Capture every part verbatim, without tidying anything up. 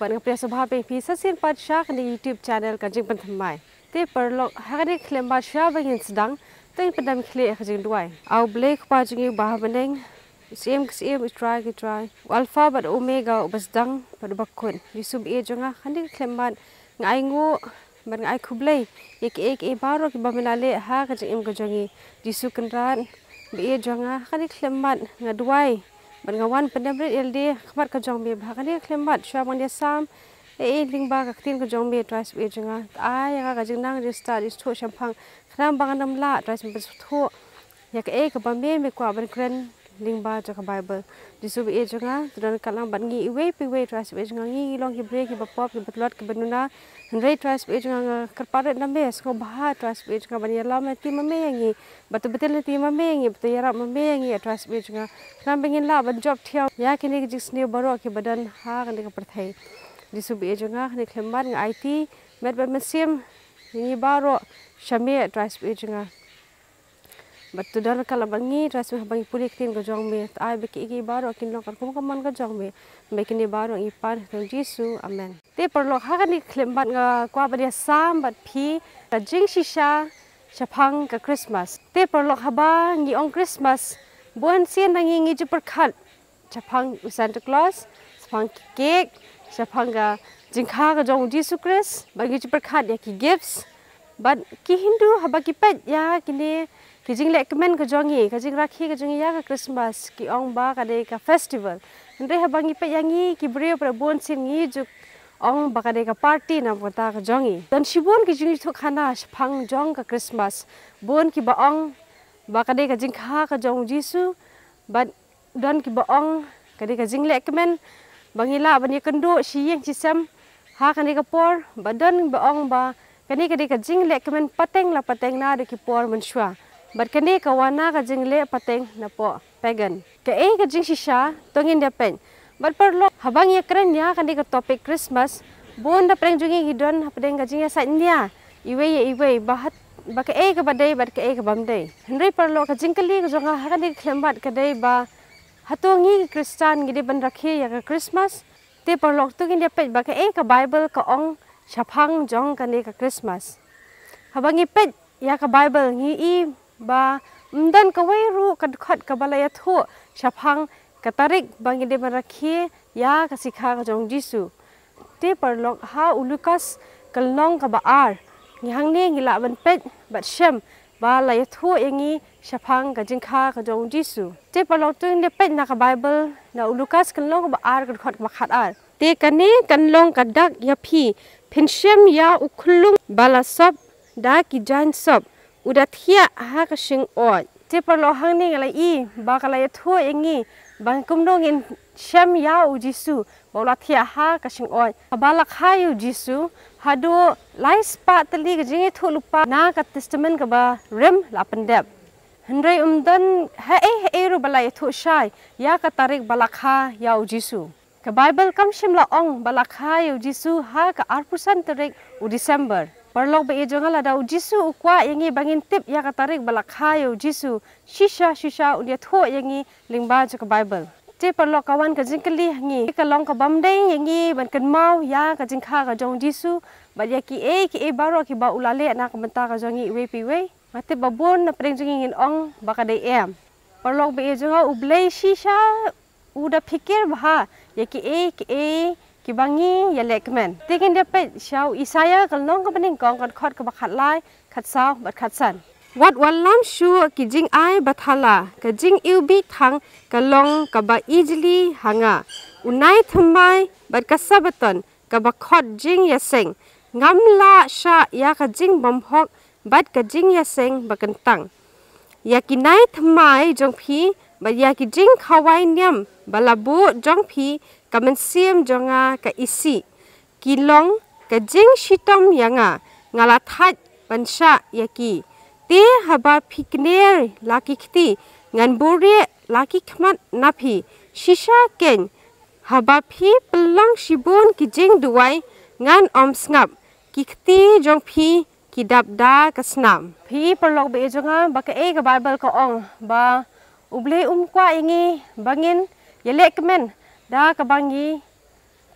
Bad nga pdiang sngewbha ïa phi sa shisien pat sha kane ka YouTube channel Ka Jingpynthymmai. Te paralok, ha kane ka khyllipmat shuwa ba ngin sdang, to ngin pyndem khlieh ha ka jingduwai. A U Blei Kpa jong ngi uba ha bneng, u Syiem ki syiem, u Trai ki trai, u Alpha bad u Omega, uba sdang bad uba kut. Jisu baïeit jong nga, ha kane ka khyllipmat nga ainguh bad nga ai khublei ïa kiei kiei baroh kiba me la leh ha ka jingim ka jong ngi. Jisu Kynrad baïeit jong nga, ha kane ka khyllipmat nga duwai bad nga wan pyndem rit ïalade ha khmat ka jong me, ba ha kane ka khyllipmat shuwa ban ïasam ei ei lyngba ka ktien ka jong me, Trai Jisu baïeit jong nga, ai ïa nga ka jingnang jingstad jingsngewthuh shemphang, khnang ba ngan ym lah, Trai Jisu, ban sngewthuh ïa kaei kaba me, me kwah ban kren lyngba jong ka Baibl. Jisu baïeit jong nga, to don ryngkat lang bad ngi iwei pa iwei, Trai Jisu baïeit jong nga, ngi ngi long ki briew kiba pop, kiba tlot, kiba duna. Hynrei Trai Jisu baïeit jong nga, nga kyrpad rit na me, sngewbha Trai Jisu baïeit jong nga ban ïalam lynti ma me ïa ngi, ba to btin lynti ma me ïa ngi, ba to ïarap ma me ïa ngi, Trai Jisu baïeit jong nga, khnang ba ngin lah ban jop thiaw ïa kine ki jingsniew baroh kiba don ha kane ka pyrthei. Jisu baïeit jong nga, ha kane ka khyllipmat nga aiti met bad mynsiem ïa ngi baroh sha me, Trai Jisu baïeit jong nga. Bad to don ryngkat lang bad ngi, Trai Jisu, haba ngi pule ïa ka ktien ka jong me, to ai ba kiei kiei baroh kin long katkum ka mon ka jong me. Ba kine baroh ngi pan ha ka kyrteng Jisu. Amen. Te paralok, ha kane ka khyllipmat nga kwah ban ïasam bad phi ka jingshisha shaphang ka Christmas. Te paralok, haba ngi ong Christmas, bun sien na ngi ngi ju pyrkhat shaphang u Santa Claus, shaphang ki cake, shaphang ka jingkha ka jong u Jisu Khrist, bad ngi ju pyrkhat ïa ki gifts. Bad ki Hindu haba ki peit ïa kine ki jinglehkmen ka jong ngi, ka jingrakhe ka jong ngi ïa ka Christmas, ki ong ba ka dei ka festival. Hynrei haba ngi peit ïa ngi ki briew, para bun sien ngi ju ong ba ka dei ka party na ka bynta ka jong ngi. Don shibun ki jingïathuhkhana shaphang jong ka Christmas. Bun kiba ong ba ka dei ka jingkha ka jong u Jisu, bad don kiba ong ka dei ka jinglehkmen ba ngi lah ban ïakynduh shi ïing shi sem ha kane ka por, bad don ba ong ba kane ka dei ka jinglehkmen pateng la pateng naduh ki por mynshuwa. Bad kane ka wan na ka jingleh pateng napoh pagan. Kaei ka jingshisha, to ngin ïa peit. Bad paralok, haba ngi ïakren ïa kane ka topic Christmas, bun na pdeng jong ngi ngi don hapdeng ka jingïasaid nia iwei ïa iwei, ba hat, ba kaei kaba dei bad kaei ka bym dei. Hynrei paralok, ka jingkylli ka jong nga ha kane ka khyllipmat ka dei ba, hato ngi ki Khristan ngi dei ban rakhe ïa ka Christmas? Te paralok, to ngin ïa peit ba kaei ka Baibl ka ong shaphang jong kane ka Christmas. Haba ngi peit ïa ka Baibl ngi i ba ym don kawei ruh ka dkhot kaba la ïathuh shaphang ka tarik ba ngi dei ban rakhe ïa ka jingkha ka jong u Jisu. Te paralok, ha u Lukas ka lynnong kaba ar, ngi hangne ngi lah ban peit bad shem ba la ïathuh ïa ngi shaphang ka jingkha ka jong u Jisu. Te paralok, to ngin ïa peit na ka Baibl, na u Lukas ka lynnong kaba ar ka dkhot kaba khatar. Te kane kan long ka dak ïa phi, phin shem ïa u khyllung ba la sop da ki jaiñ sop, u da thiah ha ka shyngod. Te paralok, hangne ngi la i ba ka la ïathuh ïa ngi ba kumno ngin shem ïa u Jisu ba u la thiah ha ka shyngod. Haba la kha ïa u Jisu, haduh lai spah tylli ka jingïathuhlypa na ka Testament kaba rim la pyndep. Hynrei ym don haei haei ruh ba la ïathuh shai ïa ka tarik ba la kha ïa u Jisu. Ka Baibl kam shym la ong ba la kha ïa u Jisu ha ka arphew san tarik u December. Paralok ba ïeit jong nga, lada u Jisu u kwah ïa ngi ba ngin tip ïa ka tarik ba la kha ïa u Jisu, shisha shisha un ïathuh ïa ngi lyngba jong ka Baibl. Te paralok, ka wan ka jingkylli ha ngi, ka long ka bym dei ïa ngi ban kynmaw ïa ka jingkha ka jong u Jisu bad ïa kiei kiei baroh kiba u la leh na ka bynta ka jong ngi iwei pa iwei? Nga tip ba bun na pdeng jong ngi ngin ong ba ka dei em. Paralok ba ïeit jong nga, U Blei shisha u da phikir bha ïa kiei kiei kiba ngi ïalehkmen. Te ngin ïa peit sha u Isaïah ka lynnong kaba nyngkong, ka dkhot kaba khatlai, khatsaw bad khatsan. Wat wallam shuh ki jingai bathala, ka jingiwbih thang ka long kaba ijli ha nga. U nai thymmai bad ka Sabbaton kaba khot jingïaseng. Ngam lah shah ïa ka jingbymhok bad ka jingïaseng bakyntang. Ïa ki nai thymmai jong phi bad ïa ki jingkhawai niam ba la buh jong phi, ka mynsiem jong nga ka isih. Ki long ka jingshitom ïa nga, nga la thait ban shah ïa ki. Te haba phi kner la ki kti, ngan buhrieh la ki khmat na phi. Shisha keiñ, haba phi pynlong shibun ki jingduwai, ngan ym sngap. Ki kti jong phi ki dap da ka snam. Phi paralok ba ïeit jong nga, ba kaei ka Baibl ka ong, ba U Blei um kwah ïa ngi ba ngin ïalehkmen da kaba ngi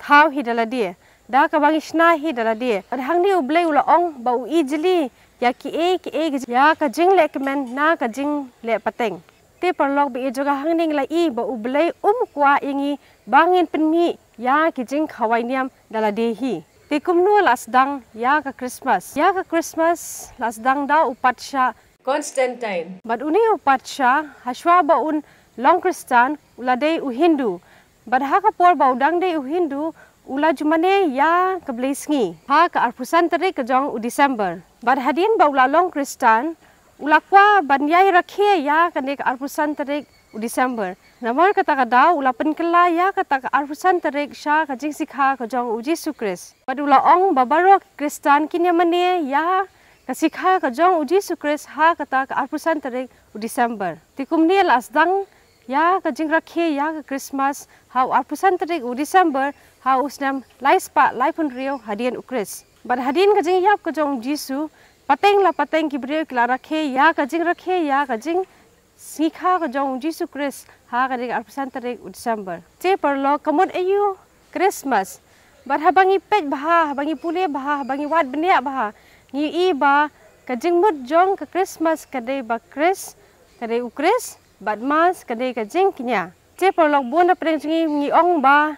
thaw hi da lade, da kaba ngi shna hi da lade. Bad hangne U Blei u la ong ba u ijli ïa kiei kiei, ïa ka jinglehkmen na ka jingleh pateng. Te paralok ba ïeit jong nga, hangne ngi la i ba U Blei um kwah ïa ngi ba ngin pynmih ïa ki jingkhawai niam da lade hi. Te kumno la sdang ïa ka Christmas? Ïa ka Christmas la sdang da u patsha Constantine. Bad une u patsha, hashwa ba un long Khristan, u la dei u Hindu. Bad ha ka por ba u dang dei u Hindu, u la ju mane ïa ka blei sngi ha ka arphew san tarik ka jong u December. Bad hadien ba u la long Khristan, u la kwah ban ïai rakhe ïa kane ka arphew san tarik u December. Namar kata ka daw u la pynkylla ïa kata ka arphew san tarik sha ka jingsikha ka jong u Jisu Khrist. Bad u la ong ba baroh ki Khristan kin ïa mane ïa ka sikha ka jong u Jisu Khrist ha kata ka arphew san tarik u December. Te kumne la sdang ïa ka jingrakhe ïa ka Christmas ha u arphew san tarik u December ha u snem lai spah laiphew hynriew hadien u Khrist. Bad hadien ka jingïap ka jong u Jisu, pateng la pateng ki briew ki la rakhe ïa ka jingrakhe ïa ka jingsngikha ka jong u Jisu Khrist ha kane ka arphew san tarik u December. Te paralok, ka mut aïu Christmas? Bad haba ngi peit bha, haba ngi pule bha, haba ngi wad bniah bha, ngi i ba ka jingmut jong ka Christmas ka dei ba Khrist, ka dei u Khrist, bad Mass ka dei ka jingkñia. Te paralok, bun na pdeng jong ngi ngi ong ba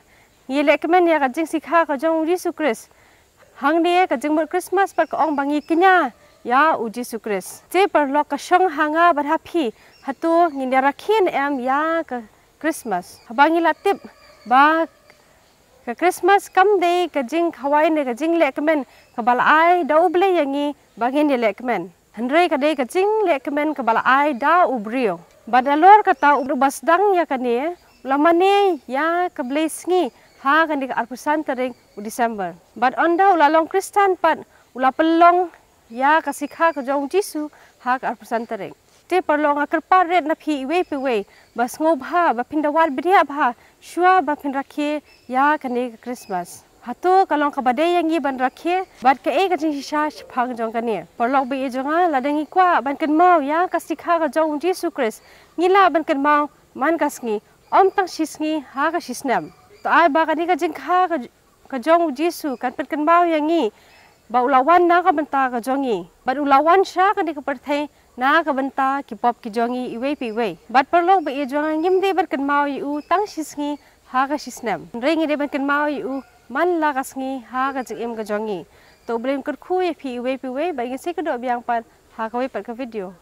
ngi lehkmen ïa ka jingsikha ka jong u Jisu Khrist. Hangne ka jingmut Christmas pat ka ong ba ngi kñia ïa u Jisu Khrist. Te paralok, ka shong ha nga bad ha phi, hato ngin ïa rakhe ne em ïa ka Christmas? Haba ngi la tip ba ka Christmas kam dei ka jingkhawai ne ka jinglehkmen kaba la ai da U Blei ïa ngi ba ngin ïa lehkmen. Hynrei ka dei ka jinglehkmen kaba la ai da u briew. Bad nalor kata uba sdang ïa kane u la mane ïa ka blei sngi ha kane ka arphew san tarik u December. Bad ynda u la long Khristan pat u la pynlong ïa ka sikha ka jong u Jisu ha ka arphew san tarik. Te paralok, nga kyrpad rit na phi iwei pa iwei ba sngewbha ba phin da wad bniah bha shuwa ba phin rakhe ïa kane ka Christmas. Hato ka long kaba dei ïa ngi ban rakhe, bad kaei ka jingshisha shaphang jong kane? Paralok ba ïeit jong nga, lada ngi kwah ban kynmaw ïa ka sikha ka jong u Jisu Khrist, ngi lah ban kynmaw man ka sngi, ym tang shi sngi ha ka shi snem. To ai ba kane ka jingkha ka, ka jong u Jisu kan pynkynmaw ïa ngi ba u la wan na ka bynta ka jong ngi, bad u la wan sha kane ka pyrthei na ka bynta ki pop ki jong ngi iwei pa iwei. Bad paralok ba ïeit jong nga, ngim dei ban kynmaw ïa u tang shi sngi ha ka shi snem, hynrei ngi dei ban kynmaw ïa u man la ka sngi ha ka jingim ka jong ngi. To U Blei un kyrkhu ïa phi iwei pa iwei, bad ngin sa ïakynduh biang pat ha kawei pat ka video.